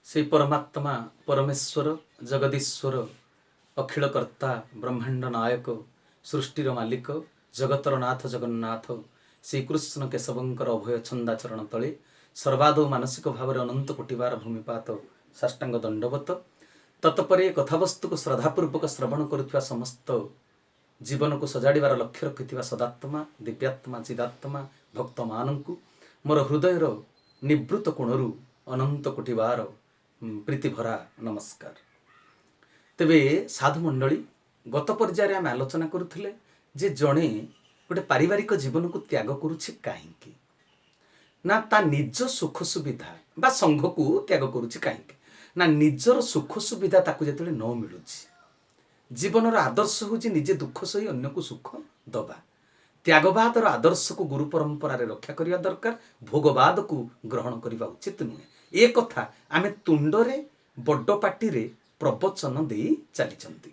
ସେଇ ପରମାତ୍ମା ପରମେଶ୍ୱର ଜଗଦୀଶ୍ୱର ଅଖିଳକର୍ତ୍ତା ବ୍ରହ୍ମାଣ୍ଡ ନାୟକ ସୃଷ୍ଟିର ମାଲିକ ଜଗତର ନାଥ ଜଗନ୍ନାଥ ଶ୍ରୀକୃଷ୍ଣ କେଶବଙ୍କର ଅଭୟ ଛନ୍ଦାଚରଣ ତଳେ ସର୍ବାଦୌ ମାନସିକ ଭାବରେ ଅନନ୍ତ କୋଟିବାର ଭୂମିପାତ ସାଷ୍ଟାଙ୍ଗ ଦଣ୍ଡବତ। ତତ୍ପରେ କଥାବସ୍ତୁକୁ ଶ୍ରଦ୍ଧାପୂର୍ବକ ଶ୍ରବଣ କରୁଥିବା ସମସ୍ତ ଜୀବନକୁ ସଜାଡ଼ିବାର ଲକ୍ଷ୍ୟ ରଖିଥିବା ସଦାତ୍ମା, ଦିବ୍ୟାତ୍ମା, ଚିଦାତ୍ମା ଭକ୍ତମାନଙ୍କୁ ମୋର ହୃଦୟର ନିବୃତ କୋଣରୁ ଅନନ୍ତ କୋଟିବାର ପ୍ରୀତିଭରା ନମସ୍କାର। ତେବେ ସାଧୁ ମଣ୍ଡଳୀ, ଗତ ପର୍ଯ୍ୟାୟରେ ଆମେ ଆଲୋଚନା କରୁଥିଲେ ଯେ ଜଣେ ଗୋଟେ ପାରିବାରିକ ଜୀବନକୁ ତ୍ୟାଗ କରୁଛି କାହିଁକି, ନା ତା ନିଜ ସୁଖ ସୁବିଧା ବା ସଂଘକୁ ତ୍ୟାଗ କରୁଛି କାହିଁକି, ନା ନିଜର ସୁଖ ସୁବିଧା ତାକୁ ଯେତେବେଳେ ନ ମିଳୁଛି। ଜୀବନର ଆଦର୍ଶ ହେଉଛି ନିଜେ ଦୁଃଖ ସହି ଅନ୍ୟକୁ ସୁଖ ଦବା। ତ୍ୟାଗବାଦର ଆଦର୍ଶକୁ ଗୁରୁ ପରମ୍ପରାରେ ରକ୍ଷା କରିବା ଦରକାର, ଭୋଗବାଦକୁ ଗ୍ରହଣ କରିବା ଉଚିତ ନୁହେଁ। ଏ କଥା ଆମେ ତୁଣ୍ଡରେ ବଡ଼ ପାଟିରେ ପ୍ରବଚନ ଦେଇ ଚାଲିଛନ୍ତି,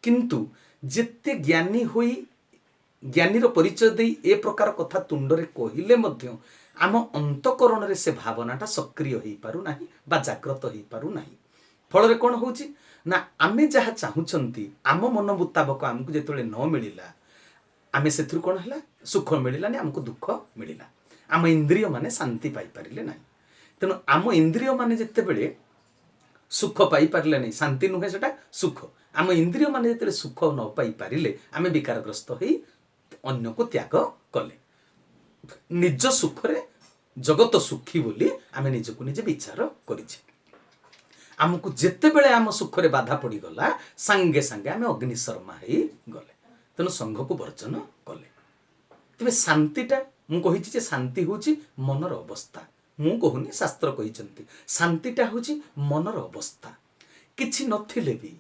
କିନ୍ତୁ ଯେତେ ଜ୍ଞାନୀ ହୋଇ ଜ୍ଞାନୀର ପରିଚୟ ଦେଇ ଏ ପ୍ରକାର କଥା ତୁଣ୍ଡରେ କହିଲେ ମଧ୍ୟ ଆମ ଅନ୍ତଃକରଣରେ ସେ ଭାବନାଟା ସକ୍ରିୟ ହେଇପାରୁନାହିଁ ବା ଜାଗ୍ରତ ହେଇପାରୁନାହିଁ। ଫଳରେ କ'ଣ ହେଉଛି ନା, ଆମେ ଯାହା ଚାହୁଁଛନ୍ତି ଆମ ମନ ମୁତାବକ ଆମକୁ ଯେତେବେଳେ ନ ମିଳିଲା, ଆମେ ସେଥିରୁ କ'ଣ ହେଲା? ସୁଖ ମିଳିଲାନି, ଆମକୁ ଦୁଃଖ ମିଳିଲା। ଆମ ଇନ୍ଦ୍ରିୟମାନେ ଶାନ୍ତି ପାଇପାରିଲେ ନାହିଁ। ତେଣୁ ଆମ ଇନ୍ଦ୍ରିୟମାନେ ଯେତେବେଳେ ସୁଖ ପାଇପାରିଲେ ନାହିଁ, ଶାନ୍ତି ନୁହେଁ, ସେଟା ସୁଖ, ଆମ ଇନ୍ଦ୍ରିୟମାନେ ଯେତେବେଳେ ସୁଖ ନ ପାଇପାରିଲେ, ଆମେ ବିକାରଗ୍ରସ୍ତ ହେଇ ଅନ୍ୟକୁ ତ୍ୟାଗ କଲେ। ନିଜ ସୁଖରେ ଜଗତ ସୁଖୀ ବୋଲି ଆମେ ନିଜକୁ ନିଜେ ବିଚାର କରିଛେ। ଆମକୁ ଯେତେବେଳେ ଆମ ସୁଖରେ ବାଧା ପଡ଼ିଗଲା, ସାଙ୍ଗେ ସାଙ୍ଗେ ଆମେ ଅଗ୍ନିଶର୍ମା ହେଇଗଲେ। ତେଣୁ ସଂଘକୁ ବର୍ଜନ କଲେ। ତେବେ ଶାନ୍ତିଟା, ମୁଁ କହିଛି ଯେ ଶାନ୍ତି ହେଉଛି ମନର ଅବସ୍ଥା। ମୁଁ କହୁନି, ଶାସ୍ତ୍ର କହିଛନ୍ତି ଶାନ୍ତିଟା ହେଉଛି ମନର ଅବସ୍ଥା। କିଛି ନଥିଲେ ବି,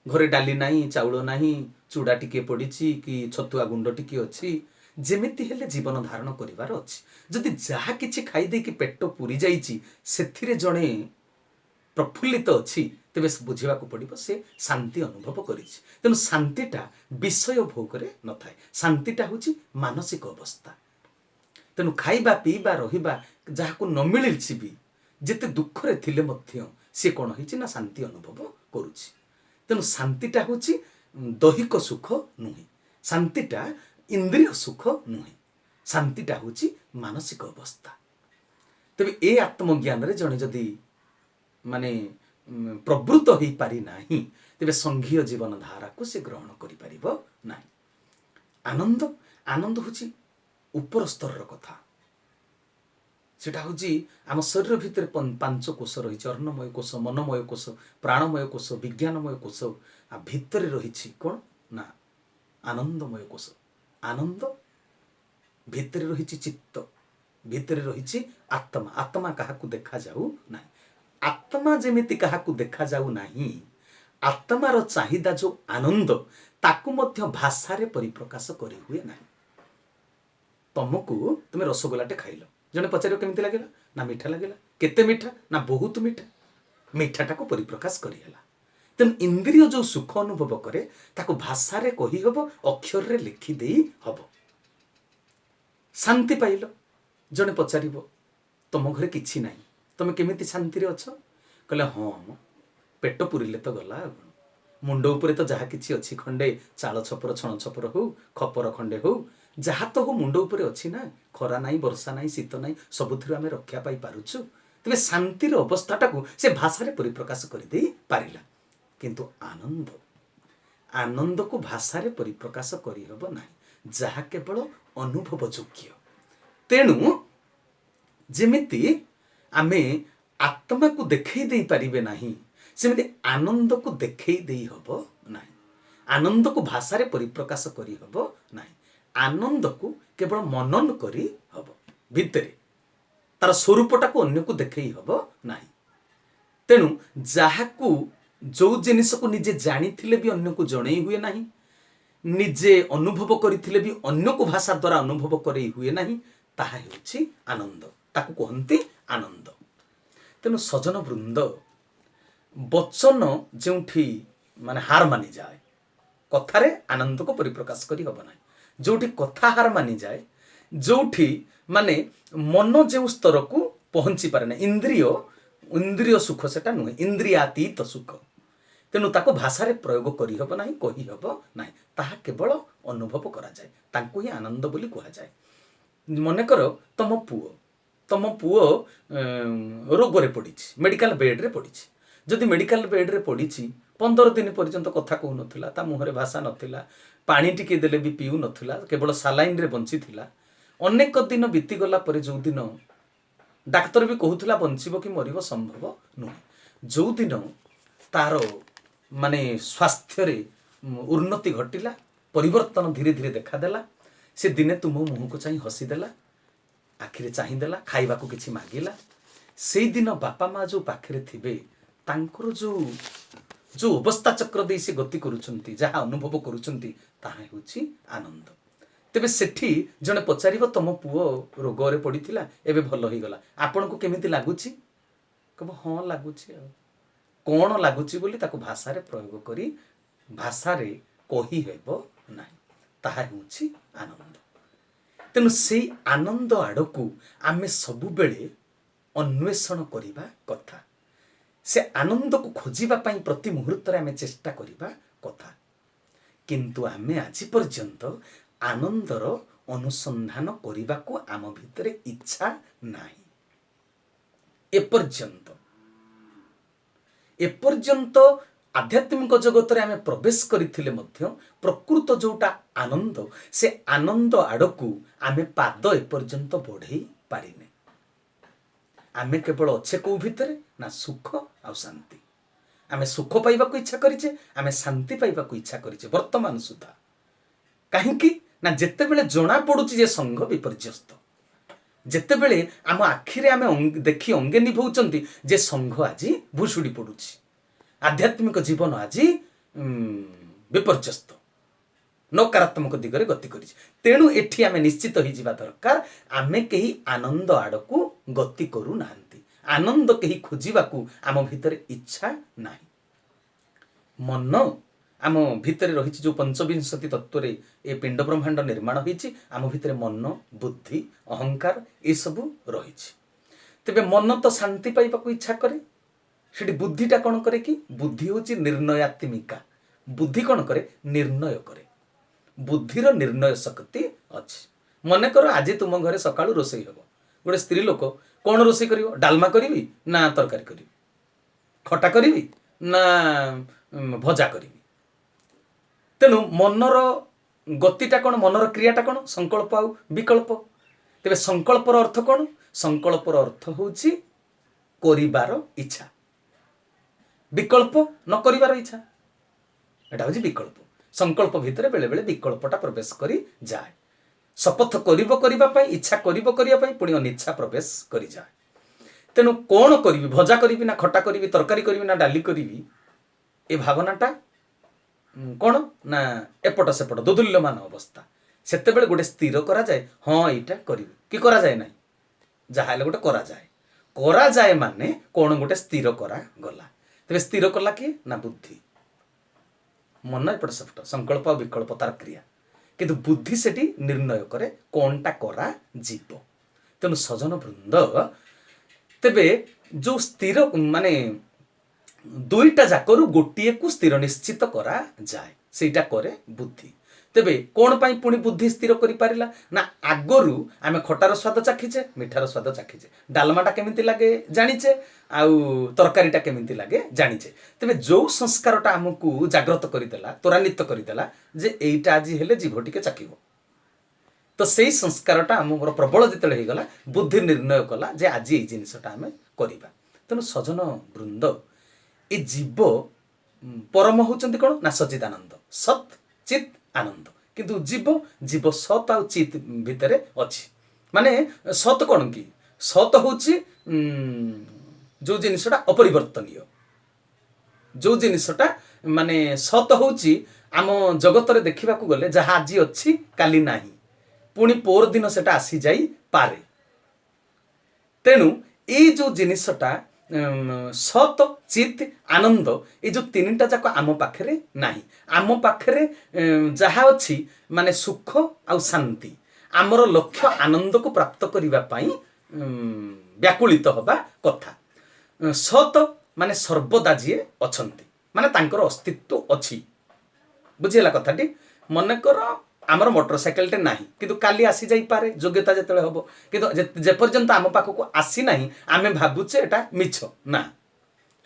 ଘରେ ଡାଲି ନାହିଁ, ଚାଉଳ ନାହିଁ, ଚୁଡ଼ା ଟିକେ ପଡ଼ିଛି କି ଛତୁଆ ଗୁଣ୍ଡ ଟିକେ ଅଛି, ଯେମିତି ହେଲେ ଜୀବନ ଧାରଣ କରିବାର ଅଛି। ଯଦି ଯାହା କିଛି ଖାଇ ଦେଇକି ପେଟ ପୁରି ଯାଇଛି, ସେଥିରେ ଜଣେ ପ୍ରଫୁଲ୍ଲିତ ଅଛି, ତେବେ ବୁଝିବାକୁ ପଡ଼ିବ ସେ ଶାନ୍ତି ଅନୁଭବ କରିଛି। ତେଣୁ ଶାନ୍ତିଟା ବିଷୟ ଭୋଗରେ ନଥାଏ, ଶାନ୍ତିଟା ହେଉଛି ମାନସିକ ଅବସ୍ଥା। ତେଣୁ ଖାଇବା, ପିଇବା, ରହିବା ଯାହାକୁ ନ ମିଳିଛି ବି, ଯେତେ ଦୁଃଖରେ ଥିଲେ ମଧ୍ୟ ସେ କ'ଣ ହେଇଛି ନା ଶାନ୍ତି ଅନୁଭବ କରୁଛି। ତେଣୁ ଶାନ୍ତିଟା ହେଉଛି ଦୈହିକ ସୁଖ ନୁହେଁ, ଶାନ୍ତିଟା ଇନ୍ଦ୍ରିୟ ସୁଖ ନୁହେଁ, ଶାନ୍ତିଟା ହେଉଛି ମାନସିକ ଅବସ୍ଥା। ତେବେ ଏ ଆତ୍ମଜ୍ଞାନରେ ଜଣେ ଯଦି ମାନେ ପ୍ରବୃତ୍ତ ହେଇପାରି ନାହିଁ, ତେବେ ସଂଘୀୟ ଜୀବନ ଧାରାକୁ ସେ ଗ୍ରହଣ କରିପାରିବ ନାହିଁ। ଆନନ୍ଦ, ଆନନ୍ଦ ହେଉଛି ଉପର ସ୍ତରର କଥା। ସେଟା ହେଉଛି ଆମ ଶରୀର ଭିତରେ ପାଞ୍ଚ କୋଷ ରହିଛି: ଅନ୍ନମୟ କୋଷ, ମନୋମୟ କୋଷ, ପ୍ରାଣମୟ କୋଷ, ବିଜ୍ଞାନମୟ କୋଷ। ଆଉ ଭିତରେ ରହିଛି କ'ଣ ନା ଆନନ୍ଦମୟ କୋଷ। ଆନନ୍ଦ ଭିତରେ ରହିଛି ଚିତ୍ତ, ଭିତରେ ରହିଛି ଆତ୍ମା। ଆତ୍ମା କାହାକୁ ଦେଖାଯାଉ ନାହିଁ। ଆତ୍ମା ଯେମିତି କାହାକୁ ଦେଖାଯାଉ ନାହିଁ, ଆତ୍ମାର ଚାହିଦା ଯୋଉ ଆନନ୍ଦ, ତାକୁ ମଧ୍ୟ ଭାଷାରେ ପରିପ୍ରକାଶ କରି ହୁଏ ନାହିଁ। ତମକୁ, ତୁମେ ରସଗୋଲାଟେ ଖାଇଲ, ଜଣେ ପଚାରିବ କେମିତି ଲାଗିଲା? ନା ମିଠା ଲାଗିଲା। କେତେ ମିଠା? ନା ବହୁତ ମିଠା। ମିଠାଟାକୁ ପରିପ୍ରକାଶ କରିହେଲା। ତେଣୁ ଇନ୍ଦ୍ରିୟ ଯୋଉ ସୁଖ ଅନୁଭବ କରେ, ତାକୁ ଭାଷାରେ କହିହବ, ଅକ୍ଷରରେ ଲେଖିଦେଇ ହବ। ଶାନ୍ତି ପାଇଲ, ଜଣେ ପଚାରିବ ତମ ଘରେ କିଛି ନାହିଁ, ତମେ କେମିତି ଶାନ୍ତିରେ ଅଛ? କହିଲେ ହଁ ମ, ପେଟ ପୁରିଲେ ତ ଗଲା, ଆଉ କ'ଣ? ମୁଣ୍ଡ ଉପରେ ତ ଯାହା କିଛି ଅଛି, ଖଣ୍ଡେ ଚାଳ ଛପର, ଛଣ ଛପର ହଉ, ଖପର ଖଣ୍ଡେ ହଉ, ଯାହା ତ ହଉ ମୁଣ୍ଡ ଉପରେ ଅଛି ନା। ଖରା ନାହିଁ, ବର୍ଷା ନାହିଁ, ଶୀତ ନାହିଁ, ସବୁଥିରୁ ଆମେ ରକ୍ଷା ପାଇପାରୁଛୁ। ତେବେ ଶାନ୍ତିର ଅବସ୍ଥାଟାକୁ ସେ ଭାଷାରେ ପରିପ୍ରକାଶ କରିଦେଇ ପାରିଲା। କିନ୍ତୁ ଆନନ୍ଦ, ଆନନ୍ଦକୁ ଭାଷାରେ ପରିପ୍ରକାଶ କରିହେବ ନାହିଁ, ଯାହା କେବଳ ଅନୁଭବ ଯୋଗ୍ୟ। ତେଣୁ ଯେମିତି ଆମେ ଆତ୍ମାକୁ ଦେଖେଇ ଦେଇପାରିବେ ନାହିଁ, ସେମିତି ଆନନ୍ଦକୁ ଦେଖେଇ ଦେଇ ହେବ ନାହିଁ। ଆନନ୍ଦକୁ ଭାଷାରେ ପରିପ୍ରକାଶ କରିହେବ ନାହିଁ। ଆନନ୍ଦକୁ କେବଳ ମନନ କରି ହବ ଭିତରେ, ତାର ସ୍ୱରୂପଟାକୁ ଅନ୍ୟକୁ ଦେଖେଇ ହେବ ନାହିଁ। ତେଣୁ ଯାହାକୁ, ଯୋଉ ଜିନିଷକୁ ନିଜେ ଜାଣିଥିଲେ ବି ଅନ୍ୟକୁ ଜଣେଇ ହୁଏ ନାହିଁ, ନିଜେ ଅନୁଭବ କରିଥିଲେ ବି ଅନ୍ୟକୁ ଭାଷା ଦ୍ୱାରା ଅନୁଭବ କରେଇ ହୁଏ ନାହିଁ, ତାହା ହେଉଛି ଆନନ୍ଦ। ତାକୁ କୁହନ୍ତି ଆନନ୍ଦ। ତେଣୁ ସଜନ ବୃନ୍ଦ, ବଚନ ଯେଉଁଠି ମାନେ ହାର ମାନିଯାଏ, କଥାରେ ଆନନ୍ଦକୁ ପରିପ୍ରକାଶ କରି ହେବ ନାହିଁ। ଯୋଉଠି କଥା ହାର ମାନିଯାଏ, ଯୋଉଠି ମାନେ ମନ ଯେଉଁ ସ୍ତରକୁ ପହଞ୍ଚି ପାରେ ନା, ଇନ୍ଦ୍ରିୟ ଇନ୍ଦ୍ରିୟ ସୁଖ ସେଟା ନୁହେଁ, ଇନ୍ଦ୍ରିୟାତୀତ ସୁଖ। ତେଣୁ ତାକୁ ଭାଷାରେ ପ୍ରୟୋଗ କରିହେବ ନାହିଁ, କହିହେବ ନାହିଁ, ତାହା କେବଳ ଅନୁଭବ କରାଯାଏ। ତାଙ୍କୁ ହିଁ ଆନନ୍ଦ ବୋଲି କୁହାଯାଏ। ମନେକର ତମ ପୁଅ ରୋଗରେ ପଡ଼ିଛି, ମେଡ଼ିକାଲ ବେଡ଼୍ରେ ପଡ଼ିଛି। ଯଦି ମେଡ଼ିକାଲ ବେଡ଼୍ରେ ପଡ଼ିଛି, 15 ଦିନ ପର୍ଯ୍ୟନ୍ତ କଥା କହୁନଥିଲା, ତା ମୁହଁରେ ଭାଷା ନଥିଲା, ପାଣି ଟିକେ ଦେଲେ ବି ପିଉନଥିଲା, କେବଳ ସାଲାଇନରେ ବଞ୍ଚିଥିଲା। ଅନେକ ଦିନ ବିତିଗଲା ପରେ ଯେଉଁଦିନ ଡାକ୍ତର ବି କହୁଥିଲା ବଞ୍ଚିବ କି ମରିବ ସମ୍ଭବ ନୁହେଁ, ଯେଉଁଦିନ ତାର ମାନେ ସ୍ୱାସ୍ଥ୍ୟରେ ଉନ୍ନତି ଘଟିଲା, ପରିବର୍ତ୍ତନ ଧୀରେ ଧୀରେ ଦେଖାଦେଲା, ସେ ଦିନେ ତୁମ ମୁହଁକୁ ଚାହିଁ ହସିଦେଲା, ଆଖିରେ ଚାହିଁଦେଲା, ଖାଇବାକୁ କିଛି ମାଗିଲା, ସେଇଦିନ ବାପା ମା ଯେଉଁ ପାଖରେ ଥିବେ, ତାଙ୍କର ଯେଉଁ ଯେଉଁ ଅବସ୍ଥା ଚକ୍ର ଦେଇ ସେ ଗତି କରୁଛନ୍ତି, ଯାହା ଅନୁଭବ କରୁଛନ୍ତି, ତାହା ହେଉଛି ଆନନ୍ଦ। ତେବେ ସେଠି ଜଣେ ପଚାରିବ, ତମ ପୁଅ ରୋଗରେ ପଡ଼ିଥିଲା, ଏବେ ଭଲ ହେଇଗଲା, ଆପଣଙ୍କୁ କେମିତି ଲାଗୁଛି? କହିବ, ହଁ ଲାଗୁଛି। ଆଉ କ'ଣ ଲାଗୁଛି ବୋଲି ତାକୁ ଭାଷାରେ ପ୍ରୟୋଗ କରି ଭାଷାରେ କହିହେବ ନାହିଁ। ତାହା ହେଉଛି ଆନନ୍ଦ। ତେଣୁ ସେଇ ଆନନ୍ଦ ଆଡ଼କୁ ଆମେ ସବୁବେଳେ ଅନ୍ୱେଷଣ କରିବା କଥା। ସେ ଆନନ୍ଦକୁ ଖୋଜିବା ପାଇଁ ପ୍ରତି ମୁହୂର୍ତ୍ତରେ ଆମେ ଚେଷ୍ଟା କରିବା କଥା। କିନ୍ତୁ ଆମେ ଆଜି ପର୍ଯ୍ୟନ୍ତ ଆନନ୍ଦର ଅନୁସନ୍ଧାନ କରିବାକୁ ଆମ ଭିତରେ ଇଚ୍ଛା ନାହିଁ। ଏପର୍ଯ୍ୟନ୍ତ ଆଧ୍ୟାତ୍ମିକ ଜଗତରେ ଆମେ ପ୍ରବେଶ କରିଥିଲେ ମଧ୍ୟ ପ୍ରକୃତ ଯୋଉଟା ଆନନ୍ଦ, ସେ ଆନନ୍ଦ ଆଡ଼କୁ ଆମେ ପାଦ ଏପର୍ଯ୍ୟନ୍ତ ବଢ଼େଇ ପାରିନେ। ଆମେ କେବଳ ଅଛେ କୋଉ ଭିତରେ ନା ସୁଖ ଆଉ ଶାନ୍ତି। ଆମେ ସୁଖ ପାଇବାକୁ ଇଚ୍ଛା କରିଛେ, ଆମେ ଶାନ୍ତି ପାଇବାକୁ ଇଚ୍ଛା କରିଛେ ବର୍ତ୍ତମାନ ସୁଦ୍ଧା। କାହିଁକି ନା ଯେତେବେଳେ ଜଣା ପଡୁଛି ଯେ ସଂଘ ବିପର୍ଯ୍ୟସ୍ତ, ଯେତେବେଳେ ଆମ ଆଖିରେ ଆମେ ଦେଖି ଅଙ୍ଗେ ନିଭଉଛନ୍ତି ଯେ ସଂଘ ଆଜି ଭୁଷୁଡ଼ି ପଡୁଛି, ଆଧ୍ୟାତ୍ମିକ ଜୀବନ ଆଜି ବିପର୍ଯ୍ୟସ୍ତ, ନକାରାତ୍ମକ ଦିଗରେ ଗତି କରିଛି, ତେଣୁ ଏଠି ଆମେ ନିଶ୍ଚିତ ହେଇଯିବା ଦରକାର, ଆମେ କେହି ଆନନ୍ଦ ଆଡ଼କୁ ଗତି କରୁନାହାନ୍ତି। ଆନନ୍ଦ କେହି ଖୋଜିବାକୁ ଆମ ଭିତରେ ଇଚ୍ଛା ନାହିଁ। ମନ ଆମ ଭିତରେ ରହିଛି, ଯେଉଁ ପଞ୍ଚବିଂଶତି ତତ୍ତ୍ୱରେ ଏ ପିଣ୍ଡ ବ୍ରହ୍ମାଣ୍ଡ ନିର୍ମାଣ ହେଇଛି, ଆମ ଭିତରେ ମନ, ବୁଦ୍ଧି, ଅହଙ୍କାର ଏସବୁ ରହିଛି। ତେବେ ମନ ତ ଶାନ୍ତି ପାଇବାକୁ ଇଚ୍ଛା କରେ। ସେଠି ବୁଦ୍ଧିଟା କ'ଣ କରେ କି? ବୁଦ୍ଧି ହେଉଛି ନିର୍ଣ୍ଣୟାତ୍ମିକା। ବୁଦ୍ଧି କ'ଣ କରେ? ନିର୍ଣ୍ଣୟ କରେ। ବୁଦ୍ଧିର ନିର୍ଣ୍ଣୟ ଶକ୍ତି ଅଛି। ମନେକର ଆଜି ତୁମ ଘରେ ସକାଳୁ ରୋଷେଇ ହେବ। ଗୋଟେ ସ୍ତ୍ରୀ ଲୋକ କ'ଣ ରୋଷେଇ କରିବ? ଡାଲମା କରିବି ନା ତରକାରୀ କରିବି, ଖଟା କରିବି ନା ଭଜା କରିବି? ତେଣୁ ମନର ଗତିଟା କ'ଣ? ମନର କ୍ରିୟାଟା କ'ଣ? ସଂକଳ୍ପ ଆଉ ବିକଳ୍ପ। ତେବେ ସଂକଳ୍ପର ଅର୍ଥ କ'ଣ? ସଂକଳ୍ପର ଅର୍ଥ ହେଉଛି କରିବାର ଇଚ୍ଛା, ବିକଳ୍ପ ନ କରିବାର ଇଚ୍ଛା। ଏଟା ହେଉଛି ବିକଳ୍ପ। ସଂକଳ୍ପ ଭିତରେ ବେଳେ ବେଳେ ବିକଳ୍ପଟା ପ୍ରବେଶ କରି ଯାଏ। ଶପଥ କରିବ କରିବା ପାଇଁ, ଇଚ୍ଛା କରିବ କରିବା ପାଇଁ, ପୁଣି ଅନିଚ୍ଛା ପ୍ରବେଶ କରିଯାଏ। ତେଣୁ କ'ଣ କରିବି, ଭଜା କରିବି ନା ଖଟା କରିବି, ତରକାରୀ କରିବି ନା ଡାଲି କରିବି, ଏ ଭାବନାଟା କ'ଣ ନା ଏପଟ ସେପଟ ଦୋଦୁଲ୍ୟମାନ ଅବସ୍ଥା। ସେତେବେଳେ ଗୋଟେ ସ୍ଥିର କରାଯାଏ, ହଁ ଏଇଟା କରିବି, କି କରାଯାଏ ନାହିଁ, ଯାହା ହେଲେ ଗୋଟେ କରାଯାଏ। କରାଯାଏ ମାନେ କ'ଣ? ଗୋଟେ ସ୍ଥିର କରାଗଲା। ତେବେ ସ୍ଥିର କଲା କିଏ? ନା ବୁଦ୍ଧି। ମନ ଏପଟ ସେପଟ, ସଂକଳ୍ପ ଆଉ ବିକଳ୍ପ ତାର କ୍ରିୟା, କିନ୍ତୁ ବୁଦ୍ଧି ସେଠି ନିର୍ଣ୍ଣୟ କରେ କ'ଣଟା କରାଯିବ। ତେଣୁ ସଜନ ବୃନ୍ଦ, ତେବେ ଯୋଉ ସ୍ଥିର ମାନେ ଦୁଇଟା ଯାକରୁ ଗୋଟିଏକୁ ସ୍ଥିର ନିଶ୍ଚିତ କରାଯାଏ, ସେଇଟା କରେ ବୁଦ୍ଧି। ତେବେ କ'ଣ ପାଇଁ ପୁଣି ବୁଦ୍ଧି ସ୍ଥିର କରିପାରିଲା? ନା ଆଗରୁ ଆମେ ଖଟାର ସ୍ୱାଦ ଚାଖିଛେ, ମିଠାର ସ୍ୱାଦ ଚାଖିଛେ, ଡାଲମାଟା କେମିତି ଲାଗେ ଜାଣିଛେ, ଆଉ ତରକାରୀଟା କେମିତି ଲାଗେ ଜାଣିଛେ। ତେବେ ଯୋଉ ସଂସ୍କାରଟା ଆମକୁ ଜାଗ୍ରତ କରିଦେଲା, ତ୍ୱରାନ୍ୱିତ କରିଦେଲା ଯେ ଏଇଟା ଆଜି ହେଲେ ଜିଭ ଟିକେ ଚାଖିବ, ତ ସେଇ ସଂସ୍କାରଟା ଆମର ପ୍ରବଳ ଯେତେବେଳେ ହେଇଗଲା, ବୁଦ୍ଧି ନିର୍ଣ୍ଣୟ କଲା ଯେ ଆଜି ଏଇ ଜିନିଷଟା ଆମେ କରିବା। ତେଣୁ ସଜନ ବୃନ୍ଦ, ଏ ଜୀବ ପରମ ହଉଛନ୍ତି କ'ଣ ନା ସଚିଦାନନ୍ଦ, ସତ୍ ଚିତ୍ ଆନନ୍ଦ। କିନ୍ତୁ ଜୀବ ସତ୍ ଆଉ ଚିତ୍ ଭିତରେ ଅଛି। ମାନେ ସତ୍ କ'ଣ କି? ସତ୍ ହଉଛି ଯୋଉ ଜିନିଷଟା ଅପରିବର୍ତ୍ତନୀୟ, ଯୋଉ ଜିନିଷଟା ମାନେ ସତ ହଉଛି ଆମ ଜଗତରେ ଦେଖିବାକୁ ଗଲେ ଯାହା ଆଜି ଅଛି କାଲି ନାହିଁ, ପୁଣି ପୋର ଦିନ ସେଟା ଆସିଯାଇପାରେ। ତେଣୁ ଏଇ ଯୋଉ ଜିନିଷଟା ସତ ଚିତ୍ ଆନନ୍ଦ, ଏଇ ଯୋଉ ତିନିଟା ଯାକ ଆମ ପାଖରେ ନାହିଁ। ଆମ ପାଖରେ ଯାହା ଅଛି ମାନେ ସୁଖ ଆଉ ଶାନ୍ତି। ଆମର ଲକ୍ଷ୍ୟ ଆନନ୍ଦକୁ ପ୍ରାପ୍ତ କରିବା ପାଇଁ ବ୍ୟାକୁଳିତ ହେବା କଥା। ସତ ମାନେ ସର୍ବଦା ଯିଏ ଅଛନ୍ତି, ମାନେ ତାଙ୍କର ଅସ୍ତିତ୍ୱ ଅଛି। ବୁଝିହେଲା କଥାଟି? ମନେକର ଆମର ମୋଟର ସାଇକେଲଟେ ନାହିଁ, କିନ୍ତୁ କାଲି ଆସିଯାଇପାରେ ଯୋଗ୍ୟତା ଯେତେବେଳେ ହବ। କିନ୍ତୁ ଯେପର୍ଯ୍ୟନ୍ତ ଆମ ପାଖକୁ ଆସିନାହିଁ, ଆମେ ଭାବୁଛେ ଏଟା ମିଛ। ନା,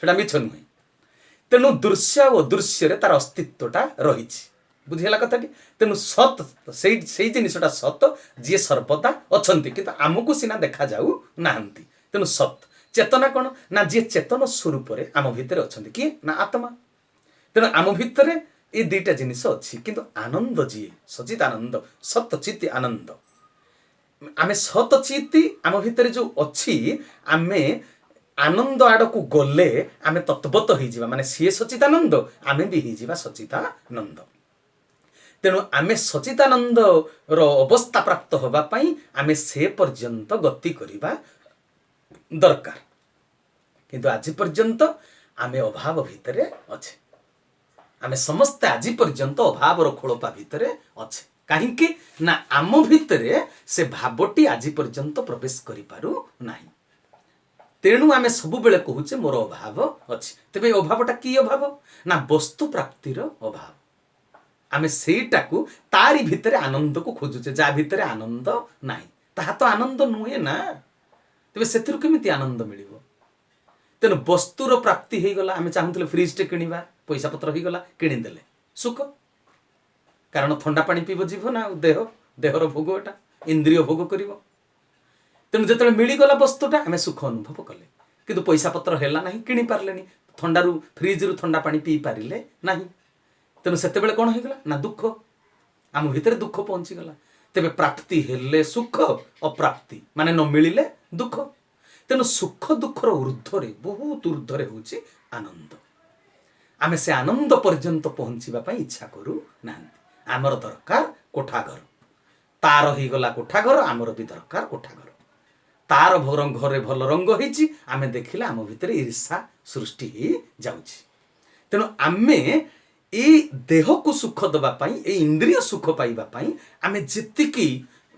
ସେଟା ମିଛ ନୁହେଁ। ତେଣୁ ଦୃଶ୍ୟ ଆଉ ଅଦୃଶ୍ୟରେ ତାର ଅସ୍ତିତ୍ୱଟା ରହିଛି। ବୁଝିହେଲା କଥାଟି? ତେଣୁ ସତ ସେଇ ଜିନିଷଟା ସତ, ଯିଏ ସର୍ବଦା ଅଛନ୍ତି, କିନ୍ତୁ ଆମକୁ ସିନା ଦେଖାଯାଉ ନାହାନ୍ତି। ତେଣୁ ସତ। ଚେତନା କ'ଣ ନା ଯିଏ ଚେତନ ସ୍ୱରୂପରେ ଆମ ଭିତରେ ଅଛନ୍ତି। କିଏ ନା ଆତ୍ମା। ତେଣୁ ଆମ ଭିତରେ ଏ ଦୁଇଟା ଜିନିଷ ଅଛି। କିନ୍ତୁ ଆନନ୍ଦ ଯିଏ ସଚିତ ଆନନ୍ଦ, ସତ ଚିତି ଆନନ୍ଦ, ଆମେ ସତ ଚିତି ଆମ ଭିତରେ ଯୋଉ ଅଛି, ଆମେ ଆନନ୍ଦ ଆଡ଼କୁ ଗଲେ ଆମେ ତତ୍ବତ ହେଇଯିବା। ମାନେ ସିଏ ସଚିତାନନ୍ଦ, ଆମେ ବି ହେଇଯିବା ସଚିତାନନ୍ଦ। ତେଣୁ ଆମେ ସଚିତାନନ୍ଦର ଅବସ୍ଥା ପ୍ରାପ୍ତ ହେବା ପାଇଁ ଆମେ ସେ ପର୍ଯ୍ୟନ୍ତ ଗତି କରିବା ଦରକାର। କିନ୍ତୁ ଆଜି ପର୍ଯ୍ୟନ୍ତ ଆମେ ଅଭାବ ଭିତରେ ଅଛେ। ଆମେ ସମସ୍ତେ ଆଜି ପର୍ଯ୍ୟନ୍ତ ଅଭାବର ଖୋଳପା ଭିତରେ ଅଛେ। କାହିଁକି ନା ଆମ ଭିତରେ ସେ ଭାବଟି ଆଜି ପର୍ଯ୍ୟନ୍ତ ପ୍ରବେଶ କରିପାରୁ ନାହିଁ। ତେଣୁ ଆମେ ସବୁବେଳେ କହୁଛେ ମୋର ଅଭାବ ଅଛି। ତେବେ ଏ ଅଭାବଟା କି ଅଭାବ ନା ବସ୍ତୁ ପ୍ରାପ୍ତିର ଅଭାବ। ଆମେ ସେଇଟାକୁ ତାରି ଭିତରେ ଆନନ୍ଦକୁ ଖୋଜୁଛେ, ଯାହା ଭିତରେ ଆନନ୍ଦ ନାହିଁ। ତାହା ତ ଆନନ୍ଦ ନୁହେଁ ନା, ତେବେ ସେଥିରୁ କେମିତି ଆନନ୍ଦ ମିଳିବ? ତେଣୁ ବସ୍ତୁର ପ୍ରାପ୍ତି ହେଇଗଲା, ଆମେ ଚାହୁଁଥିଲେ ଫ୍ରିଜଟେ କିଣିବା, ପଇସା ପତ୍ର ହେଇଗଲା, କିଣିଦେଲେ, ସୁଖ। କାରଣ ଥଣ୍ଡା ପାଣି ପିଇବ ଜିଭ ନା ଆଉ ଦେହ, ଦେହର ଭୋଗ ଏଟା, ଇନ୍ଦ୍ରିୟ ଭୋଗ କରିବ। ତେଣୁ ଯେତେବେଳେ ମିଳିଗଲା ବସ୍ତୁଟା, ଆମେ ସୁଖ ଅନୁଭବ କଲେ। କିନ୍ତୁ ପଇସା ପତ୍ର ହେଲା ନାହିଁ, କିଣି ପାରିଲେନି, ଥଣ୍ଡାରୁ ଫ୍ରିଜରୁ ଥଣ୍ଡା ପାଣି ପିଇ ପାରିଲେ ନାହିଁ। ତେଣୁ ସେତେବେଳେ କ'ଣ ହେଇଗଲା ନା ଦୁଃଖ, ଆମ ଭିତରେ ଦୁଃଖ ପହଞ୍ଚିଗଲା। ତେବେ ପ୍ରାପ୍ତି ହେଲେ ସୁଖ, ଅପ୍ରାପ୍ତି ମାନେ ନ ମିଳିଲେ ଦୁଃଖ। ତେଣୁ ସୁଖ ଦୁଃଖର ଉର୍ଦ୍ଧ୍ୱରେ, ବହୁତ ଉର୍ଦ୍ଧ୍ୱରେ ହେଉଛି ଆନନ୍ଦ। ଆମେ ସେ ଆନନ୍ଦ ପର୍ଯ୍ୟନ୍ତ ପହଞ୍ଚିବା ପାଇଁ ଇଚ୍ଛା କରୁନାହାନ୍ତି। ଆମର ଦରକାର କୋଠାଘର। ତାର ହେଇଗଲା କୋଠାଘର, ଆମର ବି ଦରକାର କୋଠାଘର। ତାର ଘରେ ଭଲ ରଙ୍ଗ ହେଇଛି, ଆମେ ଦେଖିଲେ ଆମ ଭିତରେ ଈର୍ଷା ସୃଷ୍ଟି ହେଇଯାଉଛି। ତେଣୁ ଆମେ ଏଇ ଦେହକୁ ସୁଖ ଦେବା ପାଇଁ, ଏଇ ଇନ୍ଦ୍ରିୟ ସୁଖ ପାଇବା ପାଇଁ ଆମେ ଯେତିକି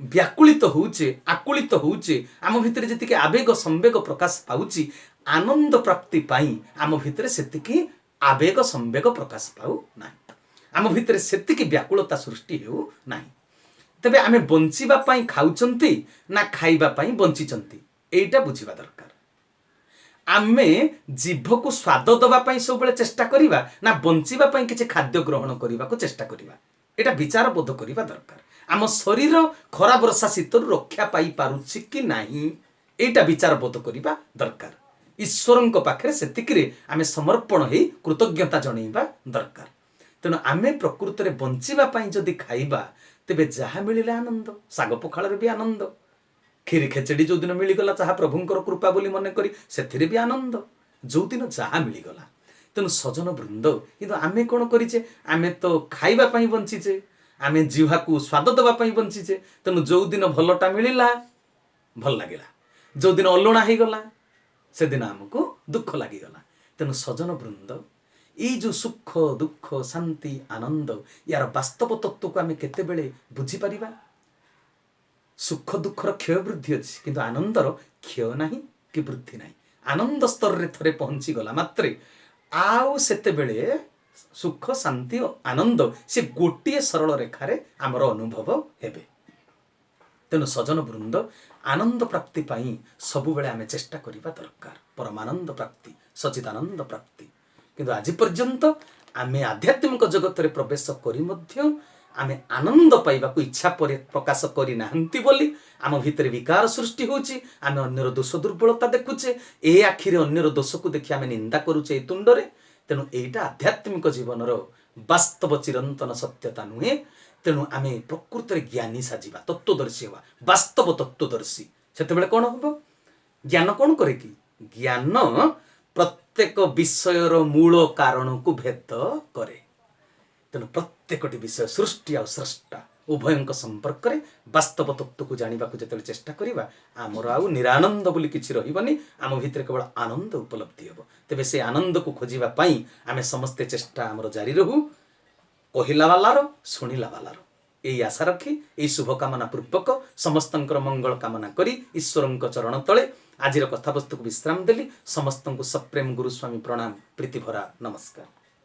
ବ୍ୟାକୁଳିତ ହଉଛେ, ଆକୁଳିତ ହଉଛେ, ଆମ ଭିତରେ ଯେତିକି ଆବେଗ ସମ୍ବେଗ ପ୍ରକାଶ ପାଉଛି, ଆନନ୍ଦ ପ୍ରାପ୍ତି ପାଇଁ ଆମ ଭିତରେ ସେତିକି ଆବେଗ ସମ୍ବେଗ ପ୍ରକାଶ ପାଉ ନାହିଁ। ଆମ ଭିତରେ ସେତିକି ବ୍ୟାକୁଳତା ସୃଷ୍ଟି ହେଉ ନାହିଁ। ତେବେ ଆମେ ବଞ୍ଚିବା ପାଇଁ ଖାଉଛନ୍ତି ନା ଖାଇବା ପାଇଁ ବଞ୍ଚିଛନ୍ତି, ଏଇଟା ବୁଝିବା ଦରକାର। ଆମେ ଜିଭକୁ ସ୍ୱାଦ ଦେବା ପାଇଁ ସବୁବେଳେ ଚେଷ୍ଟା କରିବା ନା ବଞ୍ଚିବା ପାଇଁ କିଛି ଖାଦ୍ୟ ଗ୍ରହଣ କରିବାକୁ ଚେଷ୍ଟା କରିବା, ଏଇଟା ବିଚାର ବୋଧ କରିବା ଦରକାର। ଆମ ଶରୀର ଖରା ବର୍ଷା ଶୀତରୁ ରକ୍ଷା ପାଇପାରୁଛି କି ନାହିଁ, ଏଇଟା ବିଚାର ବୋଧ କରିବା ଦରକାର। ଈଶ୍ୱରଙ୍କ ପାଖରେ ସେତିକିରେ ଆମେ ସମର୍ପଣ ହେଇ କୃତଜ୍ଞତା ଜଣେଇବା ଦରକାର। ତେଣୁ ଆମେ ପ୍ରକୃତରେ ବଞ୍ଚିବା ପାଇଁ ଯଦି ଖାଇବା, ତେବେ ଯାହା ମିଳିଲେ ଆନନ୍ଦ। ଶାଗ ପଖାଳରେ ବି ଆନନ୍ଦ, କ୍ଷୀରି ଖେଚେଡ଼ି ଯୋଉଦିନ ମିଳିଗଲା, ଯାହା ପ୍ରଭୁଙ୍କର କୃପା ବୋଲି ମନେ କରି ସେଥିରେ ବି ଆନନ୍ଦ, ଯୋଉଦିନ ଯାହା ମିଳିଗଲା। ତେଣୁ ସଜନ ବୃନ୍ଦ, କିନ୍ତୁ ଆମେ କ'ଣ କରିଛେ? ଆମେ ତ ଖାଇବା ପାଇଁ ବଞ୍ଚିଛେ, ଆମେ ଜିହ୍ୱାକୁ ସ୍ୱାଦ ଦେବା ପାଇଁ ବଞ୍ଚିଛେ। ତେଣୁ ଯୋଉଦିନ ଭଲଟା ମିଳିଲା ଭଲ ଲାଗିଲା, ଯୋଉଦିନ ଅଲୁଣା ହେଇଗଲା ସେଦିନ ଆମକୁ ଦୁଃଖ ଲାଗିଗଲା। ତେଣୁ ସଜନ ବୃନ୍ଦ, ଏଇ ଯୋଉ ସୁଖ ଦୁଃଖ ଶାନ୍ତି ଆନନ୍ଦ, ୟାର ବାସ୍ତବ ତତ୍ତ୍ୱକୁ ଆମେ କେତେବେଳେ ବୁଝିପାରିବା? ସୁଖ ଦୁଃଖର କ୍ଷୟ ବୃଦ୍ଧି ଅଛି, କିନ୍ତୁ ଆନନ୍ଦର କ୍ଷୟ ନାହିଁ କି ବୃଦ୍ଧି ନାହିଁ। ଆନନ୍ଦ ସ୍ତରରେ ଥରେ ପହଞ୍ଚିଗଲା ମାତ୍ରେ ଆଉ ସେତେବେଳେ ସୁଖ ଶାନ୍ତି ଓ ଆନନ୍ଦ ସେ ଗୋଟିଏ ସରଳ ରେଖାରେ ଆମର ଅନୁଭବ ହେବେ। ତେଣୁ ସଜନ ବୃନ୍ଦ, ଆନନ୍ଦ ପ୍ରାପ୍ତି ପାଇଁ ସବୁବେଳେ ଆମେ ଚେଷ୍ଟା କରିବା ଦରକାର, ପରମାନନ୍ଦ ପ୍ରାପ୍ତି, ସଚିଦାନନ୍ଦ ପ୍ରାପ୍ତି। କିନ୍ତୁ ଆଜି ପର୍ଯ୍ୟନ୍ତ ଆମେ ଆଧ୍ୟାତ୍ମିକ ଜଗତରେ ପ୍ରବେଶ କରି ମଧ୍ୟ ଆମେ ଆନନ୍ଦ ପାଇବାକୁ ଇଚ୍ଛା ପ୍ରକାଶ କରିନାହାନ୍ତି ବୋଲି ଆମ ଭିତରେ ବିକାର ସୃଷ୍ଟି ହେଉଛି। ଆମେ ଅନ୍ୟର ଦୋଷ ଦୁର୍ବଳତା ଦେଖୁଛେ, ଏ ଆଖିରେ ଅନ୍ୟର ଦୋଷକୁ ଦେଖି ଆମେ ନିନ୍ଦା କରୁଛେ ଏ ତୁଣ୍ଡରେ। ତେଣୁ ଏଇଟା ଆଧ୍ୟାତ୍ମିକ ଜୀବନର ବାସ୍ତବ ଚିରନ୍ତନ ସତ୍ୟତା ନୁହେଁ। ତେଣୁ ଆମେ ପ୍ରକୃତରେ ଜ୍ଞାନୀ ସାଜିବା, ତତ୍ତ୍ୱଦର୍ଶୀ ହେବା, ବାସ୍ତବ ତତ୍ତ୍ୱଦର୍ଶୀ। ସେତେବେଳେ କ'ଣ ହବ? ଜ୍ଞାନ କ'ଣ କରେ କି? ଜ୍ଞାନ ପ୍ରତ୍ୟେକ ବିଷୟର ମୂଳ କାରଣକୁ ଭେଦ କରେ। ତେଣୁ ପ୍ରତ୍ୟେକଟି ବିଷୟ, ସୃଷ୍ଟି ଆଉ ସ୍ରଷ୍ଟା ଉଭୟଙ୍କ ସମ୍ପର୍କରେ ବାସ୍ତବ ତତ୍ତ୍ୱକୁ ଜାଣିବାକୁ ଯେତେବେଳେ ଚେଷ୍ଟା କରିବା, ଆମର ଆଉ ନିରାନନ୍ଦ ବୋଲି କିଛି ରହିବନି। ଆମ ଭିତରେ କେବଳ ଆନନ୍ଦ ଉପଲବ୍ଧି ହେବ। ତେବେ ସେ ଆନନ୍ଦକୁ ଖୋଜିବା ପାଇଁ ଆମେ ସମସ୍ତେ ଚେଷ୍ଟା ଆମର ଜାରି ରହୁ, କହିଲା ବାଲାର ଶୁଣିଲା ବାଲାର। ଏଇ ଆଶା ରଖି, ଏଇ ଶୁଭକାମନା ପୂର୍ବକ ସମସ୍ତଙ୍କର ମଙ୍ଗଳ କାମନା କରି ଈଶ୍ୱରଙ୍କ ଚରଣ ତଳେ ଆଜିର କଥାବସ୍ତୁକୁ ବିଶ୍ରାମ ଦେଲି। ସମସ୍ତଙ୍କୁ ସପ୍ରେମ ଗୁରୁସ୍ୱାମୀ ପ୍ରଣାମ, ପ୍ରୀତିଭରା ନମସ୍କାର।